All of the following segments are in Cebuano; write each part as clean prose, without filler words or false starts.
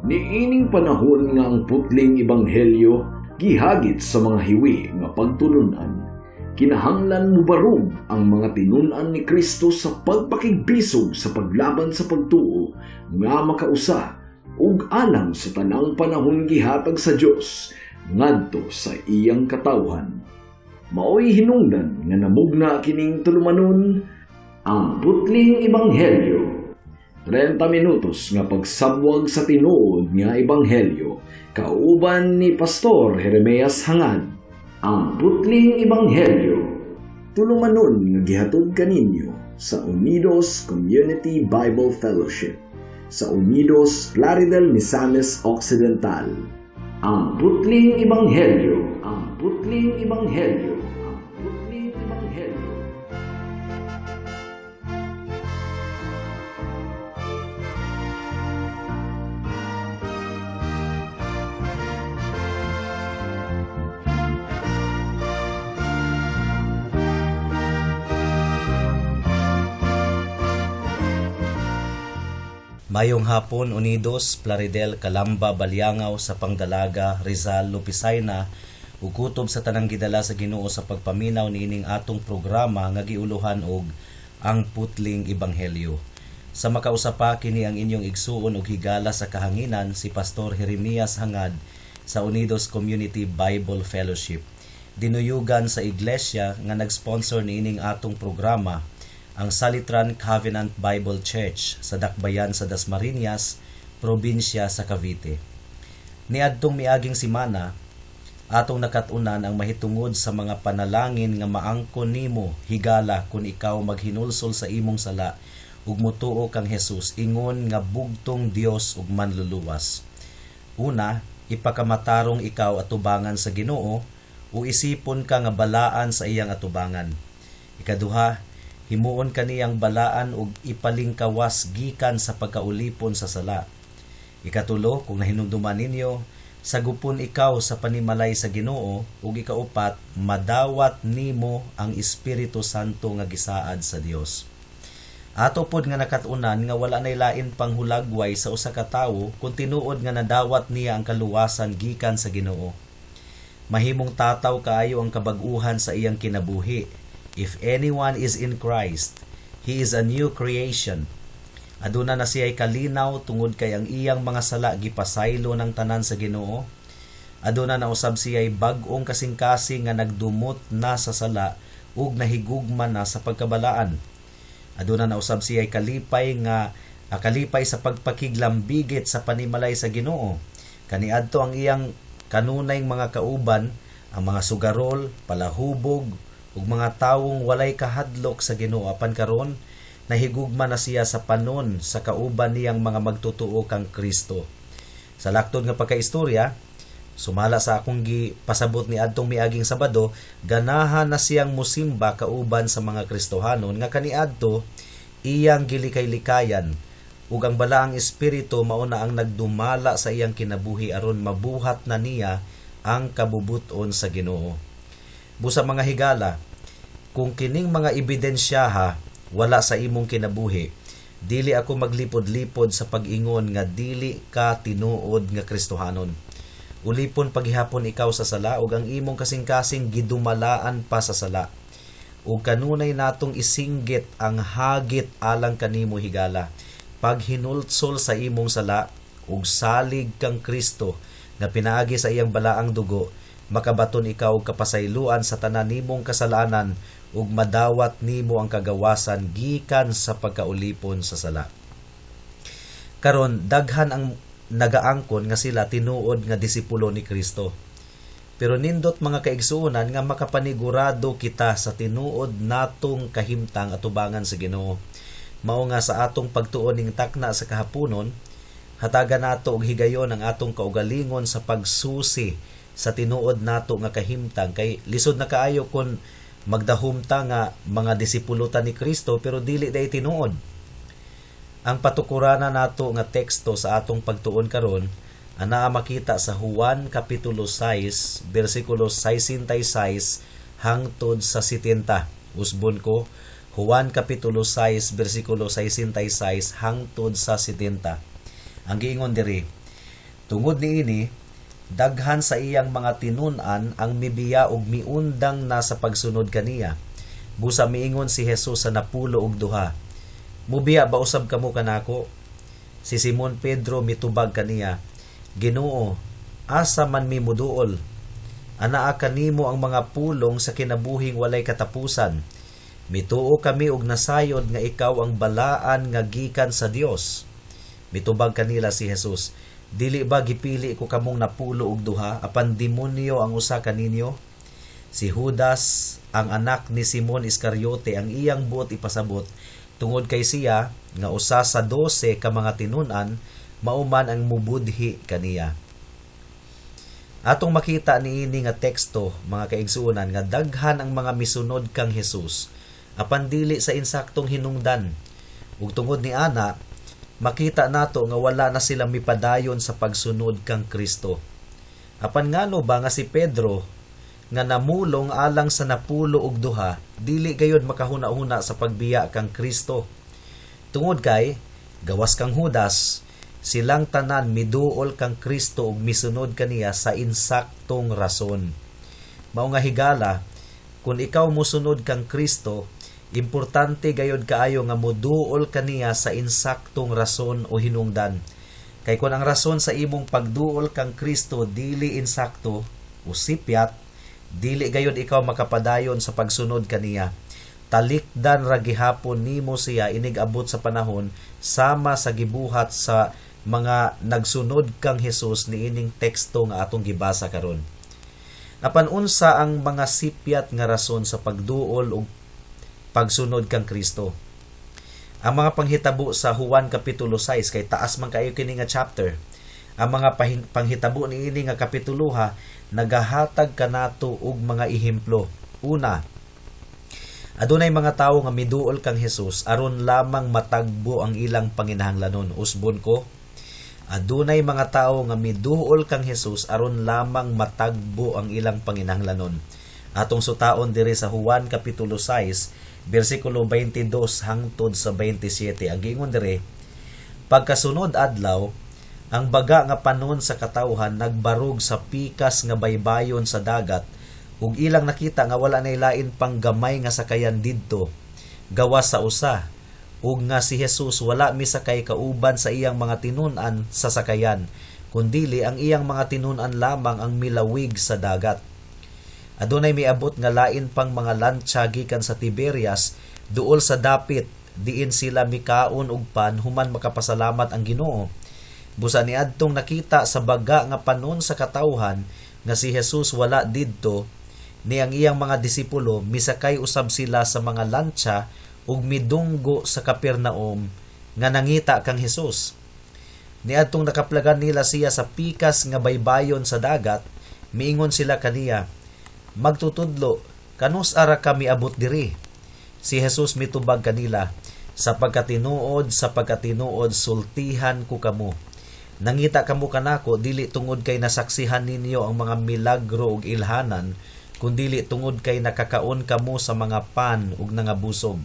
Niining panahon nga ang putling ebanghelyo gihagit sa mga hiwi nga pagtulunan, kinahanglan mubarog ang mga tinun-an ni Kristo sa pagpakigbisog sa paglaban sa pagtuo nga makausa ug alang sa tanang panahon gihatag sa Dios ngadto sa iyang katawhan. Maoy hinungdan nga namugna kining tulumanon, Ang Putling Ebanghelyo. 30 minutos nga pagsabwag sa tinuod nga ebanghelyo kauban ni Pastor Jeremias Hangad. Ang Putling Ebanghelyo. Tulumanon nga gihatod kaninyo sa Unidos Community Bible Fellowship sa Unidos, Plaridel, Misamis Occidental. Ang Putling Ebanghelyo. Ang Putling Ebanghelyo. Ang Putling Ebanghelyo. Mayong hapon, Unidos, Plaridel, Calamba, Baliangaw, sa Pangdalaga, Rizal, Lupisayna ug kutob sa tanang gidala sa Ginoo sa pagpaminaw niining atong programa nga giuluhan og Ang Putling Ebanghelyo. Sa makausa pa, kini ang inyong igsuon og higala sa kahanginan, si Pastor Jeremias Hangad sa Unidos Community Bible Fellowship. Dinuyugan sa iglesia nga nag-sponsor niining atong programa, ang Salitran Covenant Bible Church sa Dakbayan sa Dasmariñas, probinsya sa Cavite. Niadtong miaging simana, atong nakat-unan ang mahitungod sa mga panalangin nga maangkon nimo, higala, kung ikaw maghinulsol sa imong sala ug motuo kang Jesus ingon nga bugtong Dios ug manluluwas. Una, ipakamatarong ikaw atubangan sa Ginoo o isipon ka nga balaan sa iyang atubangan. Ikaduha, himuon kaniyang balaan ug ipalingkawas gikan sa pagkaulipon sa sala. Ikatulo, kung nahinumduman ninyo, sagupon ikaw sa panimalay sa Ginoo. Ug ikaupat, madawat nimo ang Espiritu Santo nga gisaad sa Dios. Ato pod nga nakat-unan nga wala nay lain pang hulagway sa usa ka tawo kung tinuod nga nadawat niya ang kaluwasan gikan sa Ginoo. Mahimong tataw kaayo ang kabag-uhan sa iyang kinabuhi. If anyone is in Christ, he is a new creation. Aduna na siya'y kalinaw tungod kay ang iyang mga sala gipasaylo ng tanan sa Ginoo. Aduna na usab siya'y bag-ong kasing-kasing nga nagdumot na sa sala ug nahigugma na sa pagkabalaan. Aduna na usab siya'y kalipay nga kalipay sa pagpakiglambigit sa panimalay sa Ginoo. Kaniadto ang iyang kanunay mga kauban, ang mga sugarol, palahubog ug mga tawong walay kahadlok sa Ginoo, apan karon nahigugma na siya sa panon sa kauban niyang mga magtutuo kang Kristo. Sa laktod nga pagkaistorya, sumala sa akong gipasabot ni adtong miaging Sabado, ganahan na siyang musimba kauban sa mga Kristohanon nga kaniadto iyang gilikay-likayan, ug ang balaang espiritu mao na ang nagdumala sa iyang kinabuhi aron mabuhat na niya ang kabubuton sa Ginoo. Busa, mga higala, kung kining mga ebidensyaha wala sa imong kinabuhi, dili ako maglipod-lipod sa pag-ingon nga dili ka tinuod nga Kristohanon. Ulipon paghihapon ikaw sa sala ug ang imong kasing-kasing gidumalaan pa sa sala. Ug kanunay natong isinggit ang hagit alang kanimo, higala. Paghinulsol sa imong sala ug salig kang Kristo nga pinaagi sa iyang balaang dugo, makabaton ikaw og kapasayloan sa tanan nimong kasalanan ug madawat nimo ang kagawasan gikan sa pagkaulipon sa sala. Karon, daghan ang nagaangkon nga sila tinuod nga disipulo ni Kristo. Pero nindot, mga kaigsuonan, nga makapanigurado kita sa tinuod natong kahimtang atubangan sa Ginoo. Mao nga sa atong pagtuon ning takna sa kahaponon, hatagan nato og higayon ang atong kaugalingon sa pagsusi sa tinuod nato nga kahimtang, kay lisod na kaayo kon magdahom ta nga mga disipulo ta ni Kristo pero dili day tinuod. Ang patukurana nato nga teksto sa atong pagtuon karon anaa makita sa Juan kapitulo 6 bersikulo 66 hangtod sa 70. Usbon ko, Juan kapitulo 6 bersikulo 66 hangtod sa 70. Ang giingon diri, Tungod niini, daghan sa iyang mga tinun-an ang mibiya og miundang na sa pagsunod kaniya. Busa miingon si Jesus sa 12, "Mubiya ba usab kamo kanako?" Si Simon Pedro mitubag kaniya, "Ginoo, asa man mi moduol? Anaa kanimo ang mga pulong sa kinabuhing walay katapusan. Mituo kami og nasayod nga ikaw ang balaan nga gikan sa Dios." Mitubag kanila si Jesus, "Dili ba gipili ko kamong 12, apan demonyo ang usa kaninyo?" Si Judas, ang anak ni Simon Iscariote, ang iyang buot ipasabot, tungod kay siya nga usa sa 12 ka mga tinun-an, mao man ang mubudhi kaniya. Atong makita niini nga teksto, mga kaigsuonan, nga daghan ang mga misunod kang Hesus apan dili sa insaktong hinungdan. Ug tungod ni ana, makita nato nga wala na sila mipadayon sa pagsunod kang Kristo. Apan ngano ba nga si Pedro nga namulong alang sa 12 dili gayud makahuna-huna sa pagbiya kang Kristo? Tungod kay gawas kang Judas, silang tanan miduol kang Kristo ug misunod kaniya sa insaktong rason. Mao nga higala, kung ikaw mosunod kang Kristo, importante gayud kaayo nga moduol kaniya sa insaktong rason o hinungdan. Kay kung ang rason sa imong pagduol kang Kristo dili insakto o sipyat, dili gayud ikaw makapadayon sa pagsunod kaniya. Talikdan ra gihapon nimo siya inig abot sa panahon sama sa gibuhat sa mga nagsunod kang Hesus niining teksto nga atong gibasa karon. Apan unsa ang mga sipyat nga rason sa pagduol ug pagsunod kang Kristo? Ang mga panghitabo sa Juan kapitulo 6, kay taas man kayo kini nga chapter. Ang mga panghitabo niini nga kapituloha nagahatag kanato og mga ehemplo. Una, adunay mga tawo nga miduol kang Hesus aron lamang matagbo ang ilang panginahanglanon. Usbon ko, adunay mga tawo nga miduol kang Hesus aron lamang matagbo ang ilang panginahanglanon. Atong sutaon diri sa Juan kapitulo 6 bersikulo 22 hangtod sa 27. Ang giingon diri, "Pagkasunod adlaw, ang baga nga panon sa katawhan nagbarog sa pikas nga baybayon sa dagat ug ilang nakita nga wala nay lain pang gamay nga sakayan didto gawas sa usa, ug nga si Jesus wala misakay kauban sa iyang mga tinun-an sa sakayan, kundili ang iyang mga tinun-an lamang ang milawig sa dagat. Adunay miabot nga lain pang mga lantsa gikan sa Tiberias duol sa dapit diin sila mikaon og pan human makapasalamat ang Ginoo. Busa niadtong nakita sa baga nga panon sa katawhan nga si Jesus wala didto ni ang iyang mga disipulo, misakay usab sila sa mga lantsa ug midunggo sa Capernaum nga nangita kang Hesus. Niadtong nakaplagan nila siya sa pikas nga baybayon sa dagat, miingon sila kaniya, 'Magtutudlo, kanus ara ka miabot diri?' Si Jesus mitubag kanila, 'Sa pagkatinuod, sultihan ko kamo. Nangita kamo kanako dili tungod kay nasaksihan ninyo ang mga milagro ug ilhanan, kundili tungod kay nakakaon kamo sa mga pan ug nangabusog.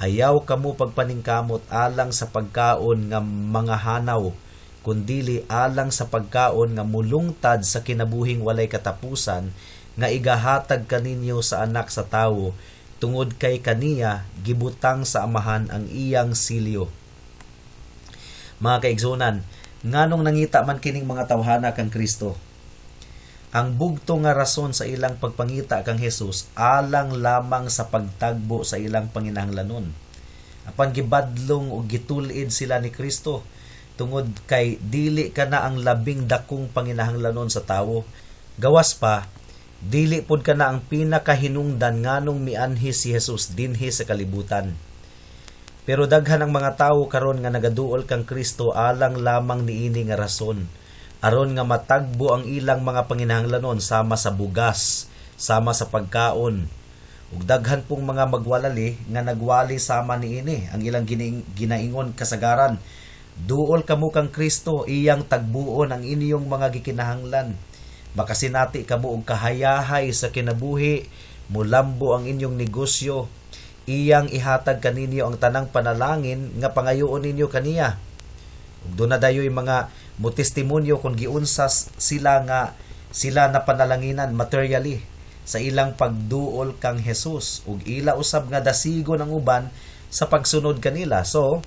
Ayaw kamo pagpaningkamot alang sa pagkaon nga mga hanaw, kundili alang sa pagkaon nga mulungtad sa kinabuhing walay katapusan nga igahatag kaninyo sa Anak sa Tawo, tungod kay kaniya gibutang sa Amahan ang iyang silyo.'" Mga kaigsunan, nganong nangita man kining mga tawhana kang Kristo? Ang bugto nga rason sa ilang pagpangita kang Hesus alang lamang sa pagtagbo sa ilang panginahanglanon. Apan gibadlong ug gitul-id sila ni Kristo tungod kay dili kana ang labing dakong panginahanglanon sa tawo. Gawas pa, dili pod kana ang pinakahinungdan nganong mianhi si Jesus dinhi sa kalibutan. Pero daghan ang mga tawo karon nga nagaduol kang Kristo alang lamang niini nga rason, aron nga matagbo ang ilang mga panginahanglanon sama sa bugas, sama sa pagkaon. Ug daghan pong mga magwalali nga nagwali sama niini. Ang ilang ginaingon kasagaran, "Duol kamo kang Kristo, iyang tagbuon ang inyong mga gikinahanglan. Makasinati kamo og kahayahay sa kinabuhi, mulambo ang inyong negosyo, iyang ihatag kaninyo ang tanang panalangin nga pangayoon ninyo kaniya." Ug duna dayoy mga Mo testimonyo kung giunsa sila nga sila napanalanginan materially sa ilang pagduol kang Jesus ug ila usab nga dasigon ang uban sa pagsunod kanila. So,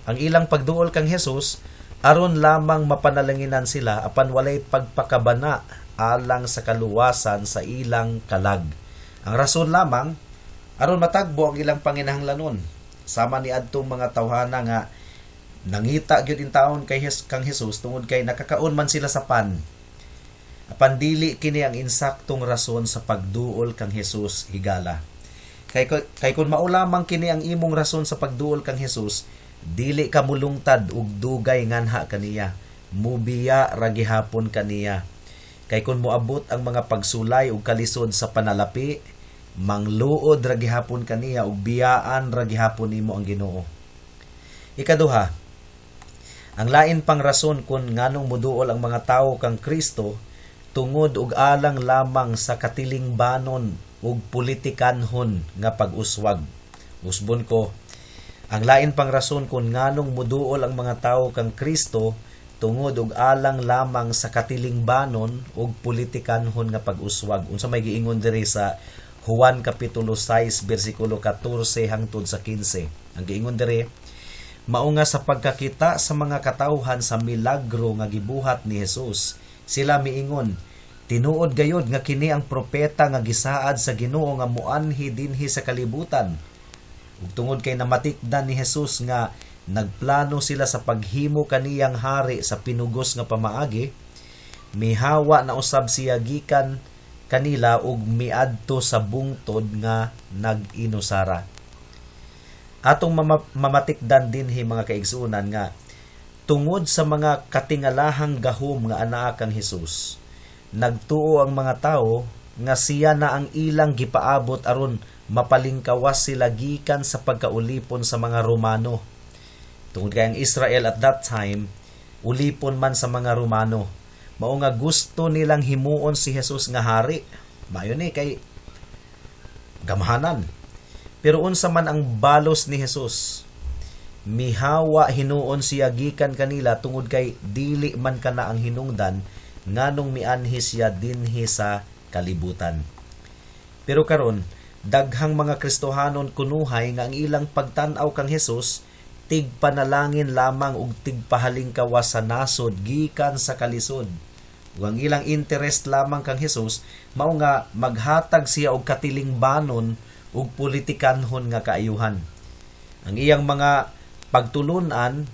ang ilang pagduol kang Jesus aron lamang mapanalanginan sila, apan walay pagpakabana alang sa kaluwasan sa ilang kalag. Ang rason lamang aron matagbo ang ilang panginahanglanon. Sama ni adtong mga tawhana nga nangita gyud in taon kang Jesus tungod kay nakakaon man sila sa pan. Apan dili kini ang insaktong rason sa pagduol kang Jesus, higala. Kay kung mao lamang kini ang imong rason sa pagduol kang Jesus, dili ka mulungtad og dugay nganha kaniya. Mubiya ra gihapon kaniya. Kay kung moabot ang mga pagsulay ug kalisod sa panalapi, mangluod ra gihapon kaniya ug biyaan ra gihapon nimo ang Ginoo. Ikaduha, ang lain pang rason kung nganong muduol ang mga tawo kang Kristo tungod og alang lamang sa katilingbanon ug politikanhon nga pag-uswag. Usbon ko, ang lain pang rason kung nganong muduol ang mga tawo kang Kristo tungod og alang lamang sa katilingbanon ug politikanhon nga pag-uswag. Unsa may giingon diri sa Juan kapitulo 6 bersikulo 14 hangtod sa 15? Ang giingon diri, mao nga sa pagkakita sa mga katawhan sa milagro nga gibuhat ni Jesus, sila miingon, "Tinuod gayod nga kini ang propeta nga gisaad sa Ginoo nga muanhi dinhi sa kalibutan." Ug tungod kay namatikdan ni Jesus nga nagplano sila sa paghimo kaniyang hari sa pinugos nga pamaagi, mihawa na usab siya gikan kanila ug miadto sa bungtod nga nag-inusara. Atong mamatikdan dinhi, mga kaigsuonan, nga tungod sa mga katingalahang gahom nga anaa kang Hesus, nagtuo ang mga tawo nga siya na ang ilang gipaabot aron mapalingkawas sila gikan sa pagkaulipon sa mga Romano. Tungod kay ang Israel at that time ulipon man sa mga Romano. Mao nga gusto nilang himuon si Jesus nga hari. Mayo ni kay gamhanan. Pero unsa man ang balos ni Jesus? Mihawa hinuon siya gikan kanila tungod kay dili man kana ang hinungdan nganong mianhi siya dinhi sa kalibutan. Pero karon, daghang mga Kristohanon kunuhay nga ang ilang pagtan-aw kang Hesus tigpanalangin lamang ug tigpahalingkawas sa nasod gikan sa kalisod. Ug ang ilang interest lamang kang Hesus mao nga maghatag siya og katilingbanon ug politikanhon nga kaayuhan. Ang iyang mga pagtulunan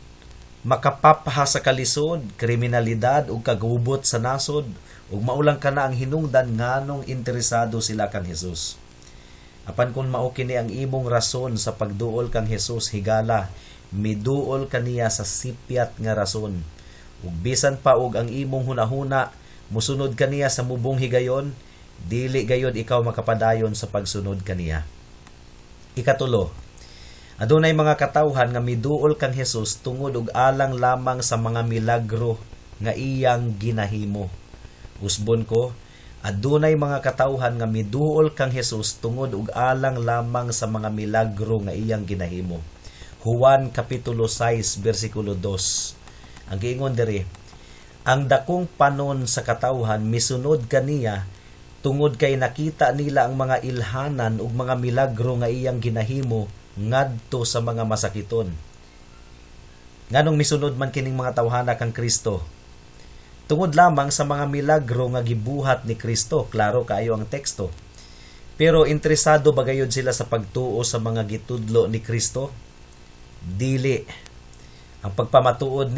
makapapaha sa kalisod, kriminalidad ug kagubot sa nasod, ug mao lang kana ang hinungdan nganong interesado sila kang Hesus. Apan kung mao kini ang imong rason sa pagduol kang Hesus, higala, miduol kaniya sa sipyat nga rason. Ug bisan pa og ang imong hunahuna musunod kaniya sa mubong higayon, dili gayod ikaw makapadayon sa pagsunod kaniya. Ikatulo, adunay mga katawhan nga miduol kang Hesus tungod og alang lamang sa mga milagro nga iyang ginahimo. Usbon ko, adunay mga katawhan nga miduol kang Hesus tungod og alang lamang sa mga milagro nga iyang ginahimo. Juan kapitulo 6 bersikulo 2. Ang giingon diri, ang dakong panon sa katawhan misunod kaniya tungod kay nakita nila ang mga ilhanan ug mga milagro nga iyang ginahimo ngadto sa mga masakiton. Nganong misunod man kining mga tawhana kang Kristo? Tungod lamang sa mga milagro nga gibuhat ni Kristo, klaro kaayo ang teksto. Pero interesado ba gayud sila sa pagtuo sa mga gitudlo ni Kristo? Dili. Ang pagpamatuod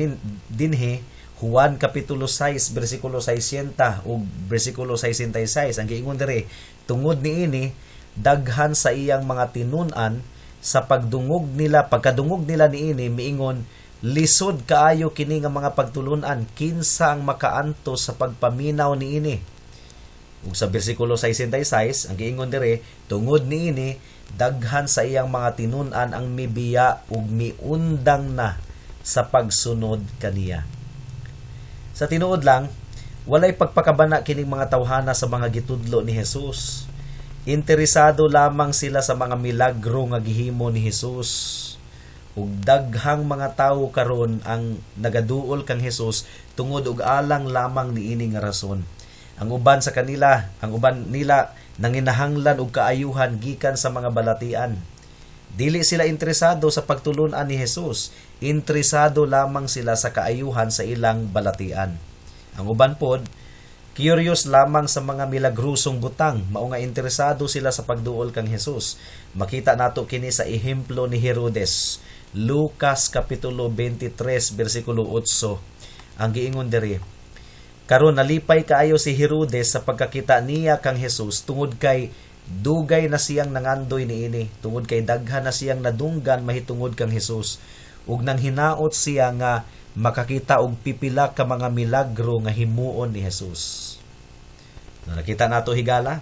dinhi, Juan kapitulo 6 bersikulo 60 ug bersikulo 66, ang giingon diri, tungod niini daghan sa iyang mga tinun-an sa pagdungog nila, pagkadungog nila niini, miingon, "Lisod kaayo kini nga mga pagtulun-an, kinsa ang makaantos sa pagpaminaw niini?" Ug sa bersikulo 66, ang giingon diri, tungod niini daghan sa iyang mga tinun-an ang mibiya ug miundang na sa pagsunod kaniya. Sa tinuod lang, walay pagpakabana kining mga tawhana sa mga gitudlo ni Jesus. Interesado lamang sila sa mga milagro nga gihimo ni Jesus. Ug daghang mga tawo karon ang nagaduol kang Hesus tungod og alang lamang niini nga rason. Ang uban sa kanila, ang uban nila nanginahanglan og kaayuhan gikan sa mga balatian. Dili sila interesado sa pagtulun-an ni Jesus, interesado lamang sila sa kaayuhan sa ilang balatian. Ang uban pod, curious lamang sa mga milagrosong butang, mao nga interesado sila sa pagduol kang Jesus. Makita nato kini sa ehemplo ni Herodes. Lucas kapitulo 23 bersikulo 8. Ang giingon diri, "Karon nalipay kaayo si Herodes sa pagkakita niya kang Jesus tungod kay dugay na siyang nangandoy niini, tungod kay daghan na siyang nadunggan mahitungod kang Jesus, ug nang hinaot siya nga makakita og pipila ka mga milagro nga himuon ni Jesus." Nakita nato, higala,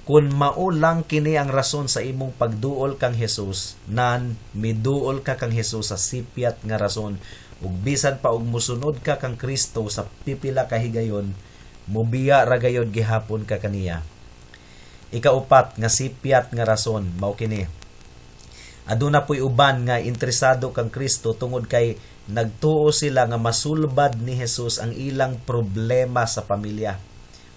kung mao lang kini ang rason sa imong pagduol kang Jesus, nan miduol ka kang Jesus sa sipyat nga rason, ug bisan pa og musunod ka kang Kristo sa pipila ka higayon, mubiya ra gayod gihapon ka kaniya. Ikaupat nga sipyat nga rason mao kini. Aduna po'y uban nga interesado kang Kristo tungod kay nagtuo sila nga masulbad ni Jesus ang ilang problema sa pamilya.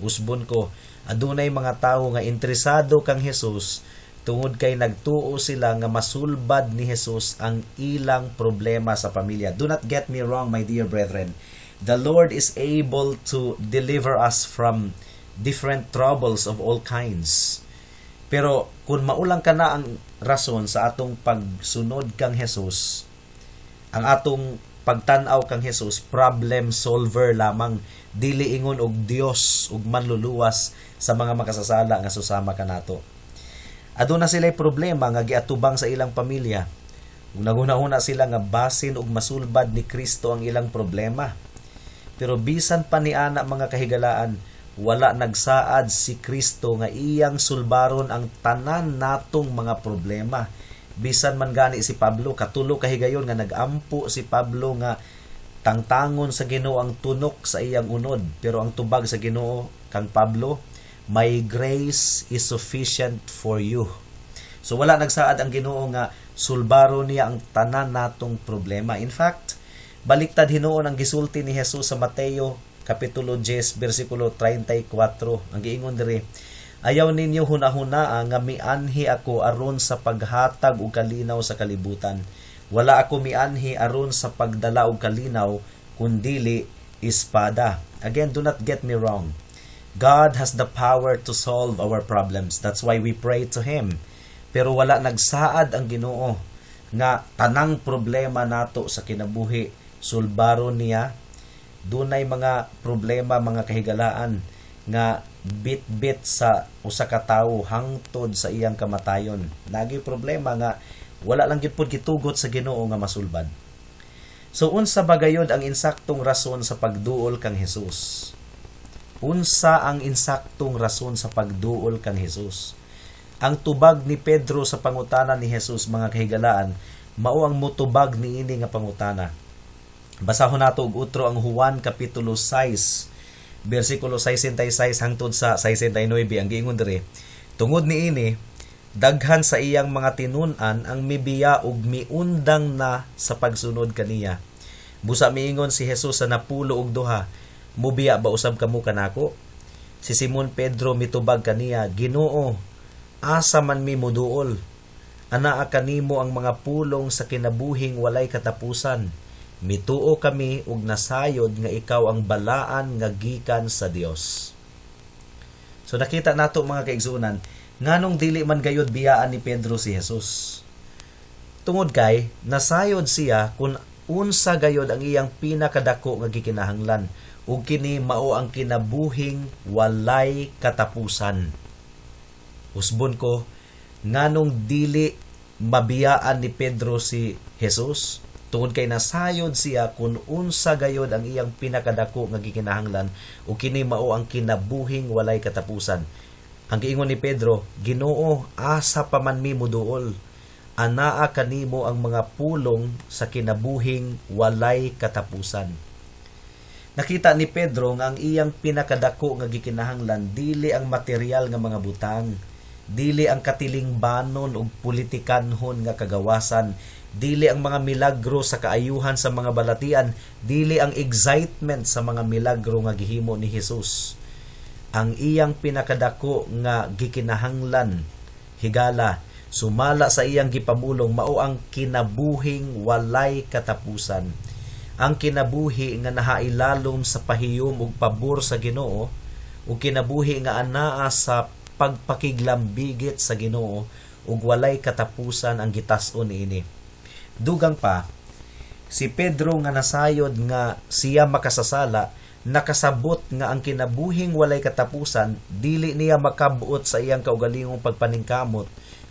Usbon ko, adunay mga tawo nga interesado kang Jesus tungod kay nagtuo sila nga masulbad ni Jesus ang ilang problema sa pamilya. Do not get me wrong, my dear brethren. The Lord is able to deliver us from different troubles of all kinds. Pero kung mao lang kana ang rason sa atong pagsunod kang Jesus, ang atong pagtan-aw kang Jesus problem solver lamang, dili ingon og Dios ug manluluwas sa mga makasasala nga susama kanato. Aduna sila problema nga giatubang sa ilang pamilya. Ug naghuna-huna sila nga basin og masulbad ni Kristo ang ilang problema. Pero bisan pa niana, mga kahigalaan, wala nagsaad si Kristo nga iyang sulbaron ang tanan natong mga problema. Bisan man gani si Pablo, katulo ka higayon nga nagampo si Pablo nga tangtangon sa Ginoo ang tunok sa iyang unod, pero ang tubag sa Ginoo kang Pablo, "My grace is sufficient for you." So wala nagsaad ang Ginoo nga sulbaro niya ang tanan natong problema. In fact, baliktad hinuon ang gisulti ni Jesus sa Mateo kapitulo 10 bersikulo 34. Ang giingon diri, "Ayaw ninyo hunahunaa nga mianhi ako aron sa paghatag og kalinaw sa kalibutan. Wala ako mianhi aron sa pagdala og kalinaw, kundili espada." Again, do not get me wrong. God has the power to solve our problems. That's why we pray to Him. Pero wala nagsaad ang Ginoo nga tanang problema nato sa kinabuhi sulbaro niya. Dunay mga problema, mga kahigalaan, nga bit-bit sa usa ka tawo hangtod sa iyang kamatayon. Nagi problema nga wala lang gyud pod gitugot sa Ginoo nga masulbad. So unsa ba gayod ang insaktong rason sa pagduol kang Hesus? Unsa ang insaktong rason sa pagduol kang Hesus? Ang tubag ni Pedro sa pangutana ni Jesus, mga kahigalaan, mao ang mutubag niini nga pangutana. Basahon nato og utro ang Juan kapitulo 6 bersikulo 66 hangtod sa 69. Ang giingon diri, "Tungod niini, daghan sa iyang mga tinun-an ang mibiya ug miundang na sa pagsunod kaniya. Busa miingon si Jesus sa 12, 'Mubiya ba usab kamo kanako?' Si Simon Pedro mitubag kaniya, 'Ginoo, asa man mi moduol? Anaa kanimo ang mga pulong sa kinabuhing walay katapusan. Mituo kami ug nasayod nga ikaw ang balaan nga gikan sa Dios.'" So nakita nato, mga kaigsuonan, nganong dili man gayud biyaan ni Pedro si Jesus. Tungod kay nasayod siya kung unsa gayod ang iyang pinakadako nga gikinahanglan, ug kini mao ang kinabuhing walay katapusan. Usbon ko, nganong dili mabiyaan ni Pedro si Jesus? Tungod kay nasayod siya kung unsa gayod ang iyang pinakadako nga gikinahanglan, ug kini mao ang kinabuhing walay katapusan. Ang giingon ni Pedro, "Ginoo, asa pa man mi moduol? Anaa kanimo ang mga pulong sa kinabuhing walay katapusan." Nakita ni Pedro nga ang iyang pinakadako nga gikinahanglan dili ang material nga mga butang, Dili ang katilingbanon ug politikanhon nga kagawasan, dili ang mga milagro sa kaayuhan sa mga balatian, dili ang excitement sa mga milagro nga gihimo ni Hesus. Ang iyang pinakadako nga gikinahanglan, higala, sumala sa iyang gipamulong, mao ang kinabuhing walay katapusan. Ang kinabuhi nga nahailalom sa pahiyom ug pabor sa Ginoo, ug kinabuhi nga anaa sa pagpakiglambigit sa Ginoo ug walay katapusan ang gitas-on niini. Dugang pa, si Pedro nga nasayod nga siya makasasala, nakasabot nga ang kinabuhing walay katapusan dili niya makabuot sa iyang kaugalingong pagpaningkamot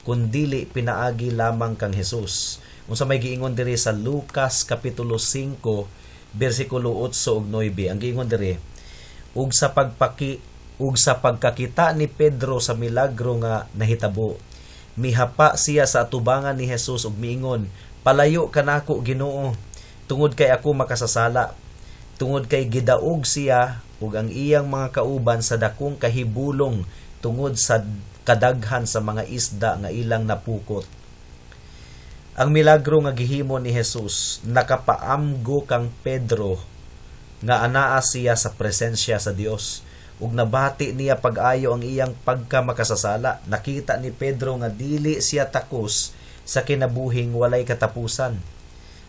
kun dili pinaagi lamang kang Hesus. Unsa may giingon diri sa Lucas kapitulo 5 bersikulo 8 ug 9. Ang giingon diri, ug sa pagkakita ni Pedro sa milagro nga nahitabo, mihapa siya sa atubangan ni Hesus ug miingon, "Palayo kanako, Ginoo, tungod kay ako makasasala." Tungod kay gidaog siya ug ang iyang mga kauban sa dakong kahibulong tungod sa kadaghan sa mga isda nga ilang napukot. Ang milagro nga gihimo ni Hesus nakapaamgo kang Pedro nga anaa siya sa presensya sa Dios, ug nabati niya pag-ayo ang iyang pagkamakasasala. Nakita ni Pedro nga dili siya takos sa kinabuhing walay katapusan.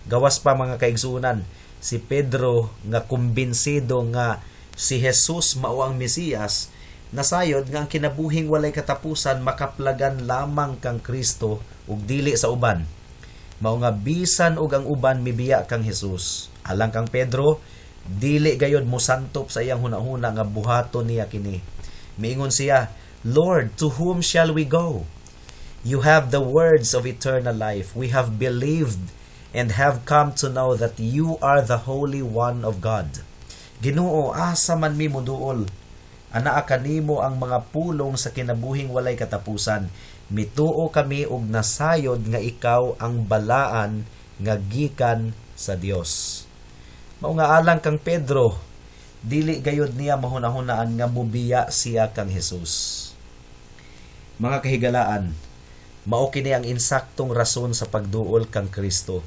Gawas pa, mga kaigsuonan, si Pedro nga kumbinsido nga si Jesus mao ang Mesiyas, nasayod nga ang kinabuhing walay katapusan makaplagan lamang kang Kristo ug dili sa uban. Mao nga bisan og ang uban mibiya kang Jesus, alang kang Pedro, dili gayod mosantop sa iyang hunahuna nga buhaton niya kini. Miingon siya, "Lord, to whom shall we go? You have the words of eternal life. We have believed and have come to know that you are the Holy One of God." Ginoo, asa man mi moduol? Anaa kanimo ang mga pulong sa kinabuhing walay katapusan. Mituo kami og nasayod nga ikaw ang balaan nga gikan sa Dios. Mao nga alang kang Pedro, dili gayod niya mahunahunaan nga mubiya siya kang Hesus. Mga kahigalaan, mao kini ang insaktong rason sa pagduol kang Kristo.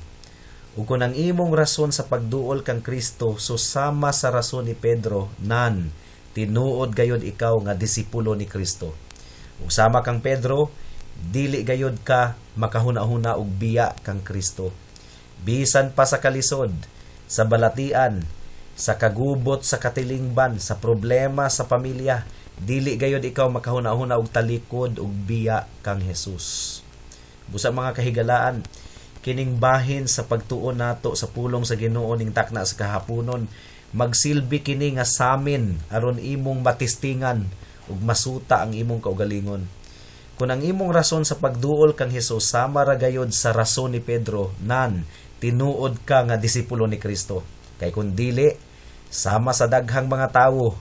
Ug kung ang imong rason sa pagduol kang Kristo susama sa rason ni Pedro, nan tinuod gayod ikaw nga disipulo ni Kristo. Ug sama kang Pedro, dili gayod ka makahuna-huna og biya kang Kristo. Bisan pa sa kalisod, sa balatian, sa kagubot sa katilingban, sa problema sa pamilya, dili gayod ikaw makahuna-huna og talikod og biya kang Jesus. Busa, mga kahigalaan, kining bahin sa pagtuon nato sa pulong sa Ginoo ning takna sa kahaponon, magsilbi kini nga samin aron imong matistingan ug masuta ang imong kaugalingon. Kung ang imong rason sa pagduol kang Hesus sama ra gayod sa rason ni Pedro, nan tinuod ka nga disipulo ni Kristo. Kay kung dili, sama sa daghang mga tawo,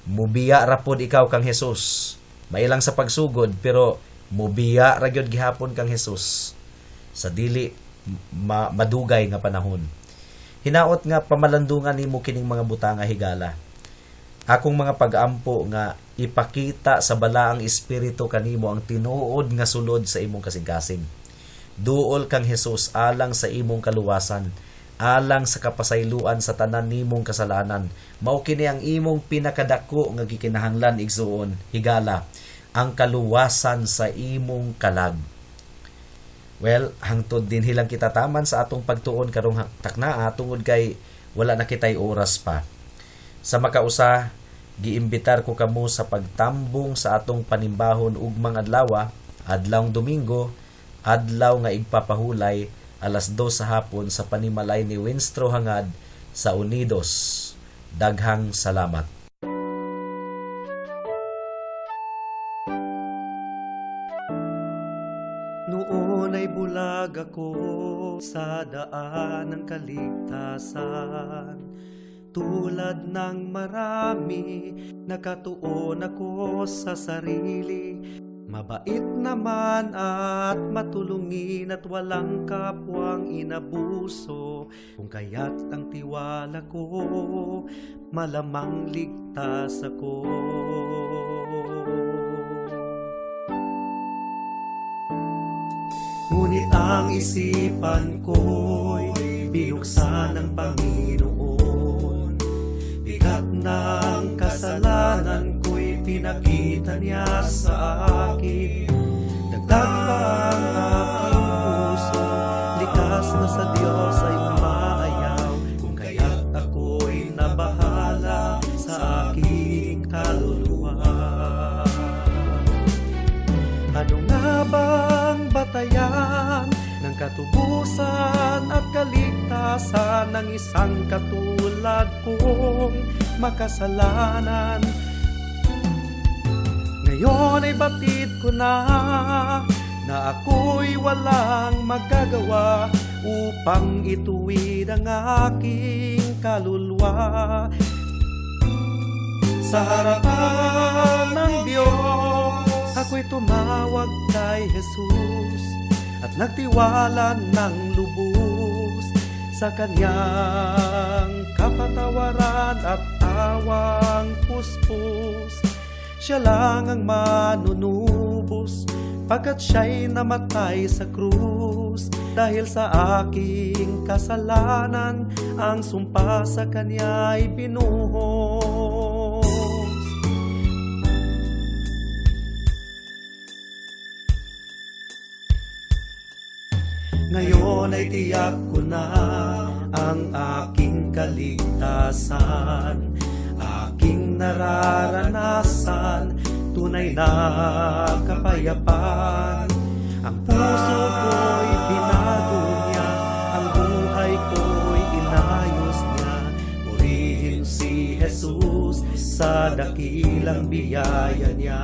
mubiya ra pod ikaw kang Hesus. Mailang sa pagsugod, pero mubiya ra gyud gihapon kang Hesus sa dili madugay nga panahon. Hinaot nga pamalandungan nimo kining mga butanga, higala. Akong mga pag-ampo nga ipakita sa balaang espiritu kanimo ang tinuod nga sulod sa imong kasing-kasing. Duol kang Hesus alang sa imong kaluwasan, alang sa kapasayloan sa tanan nimong kasalanan. Mao kini ang imong pinakadako nga gikinahanglan, igsuon, higala, ang kaluwasan sa imong kalag. Well, hangtod dinhi lang kita taman sa atong pagtuon karong taknaa tungod kay wala na kitay oras pa. Sa makausa, giimbitar ko kamo sa pagtambong sa atong panimbahon ugmang adlaw, adlawng Domingo, adlaw nga igpapahulay, 2:00 sa hapon sa panimalay ni Winstro Hangad sa Unidos. Daghang salamat. Noon ay bulag ako sa daan ng kaligtasan. Tulad ng marami, nakatuon ako sa sarili. Mabait naman at matulungin at walang kapwang inabuso. Kung kaya't ang tiwala ko, malamang ligtas ako. Ngunit ang isipan ko'y binuksan ng Panginoon. Bigat ng kasalanan ko'y pinakita niya sa akin. Dagdag pa ang aking puso, likas na sa Diyos ay umaayaw. Kung kaya't ako'y nabahala sa aking kaluluwa. Ano nga bang batayan ng katubusan at kaligtasan ng isang katulad kong makasalanan? Ngayon ay batid ko na na ako'y walang magagawa upang ituwid ang aking kaluluwa. Sa harapan ng Diyos, ako'y tumawag kay Jesus at nagtiwala ng lubos sa kanyang kapatawaran at awang puspos. Siya lang ang manunubos pagkat siya'y namatay sa krus. Dahil sa aking kasalanan, ang sumpa sa kanya ay binuhos. Ngayon ay tiyak ko na ang aking kaligtasan, aking nararanasan, tunay na kapayapaan. Ang puso ko'y binago niya, ang buhay ko'y inayos niya. Purihin si Jesus sa dakilang biyaya niya.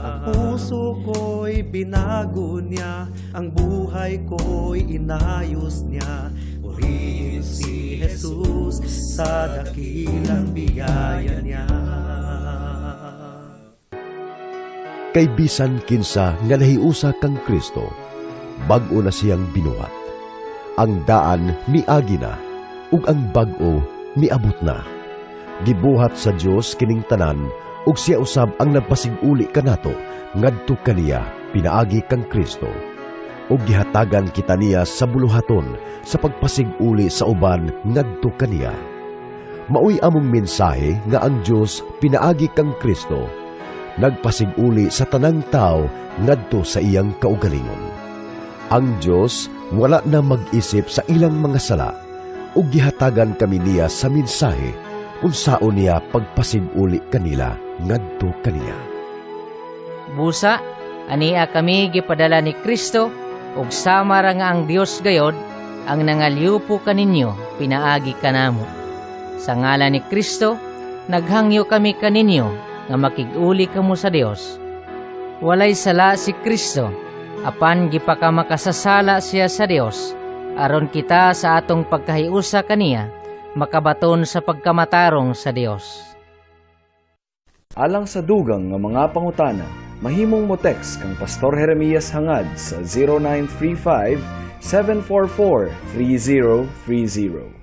Ang puso ko'y binago niya, ang buhay ko'y inayos niya. Purihin si Jesus sa dakilang biyaya niya. Kay bisan kinsa nga nahiusa kang Kristo, bag-o na siyang binuhat. Ang daan miagi na, ug ang bag-o miabot na. Gibuhat sa Dios kining tanan, ug siya usab ang nagpasig-uli kanato ngadto kaniya pinaagi kang Kristo. Ug gihatagan kita niya sa buluhaton sa pagpasig-uli sa uban ngadto kaniya. Maoy among mensahe nga ang Dios pinaagi kang Kristo nagpasig-uli sa tanang tao ngadto sa iyang kaugalingon. Ang Dios wala na mag-isip sa ilang mga sala ug gihatagan kami niya sa mensahe unsaon niya pagpasig-uli kanila ngadto kaniya. Busa, ania kami gipadala ni Kristo ug sama ra nga ang Dios gayod ang nangalyupo kaninyo pinaagi kanamo. Sa ngalan ni Kristo, naghangyo kami kaninyo nga makig-uli kamo sa Dios. Walay sala si Kristo, apan gipakamakasasala siya sa Dios, aron kita sa atong pagkahiusa kaniya makabaton sa pagkamatarong sa Dios. Alang sa dugang nga mga pangutana, mahimong mo text kang Pastor Jeremias Hangad sa 0935 744 3030.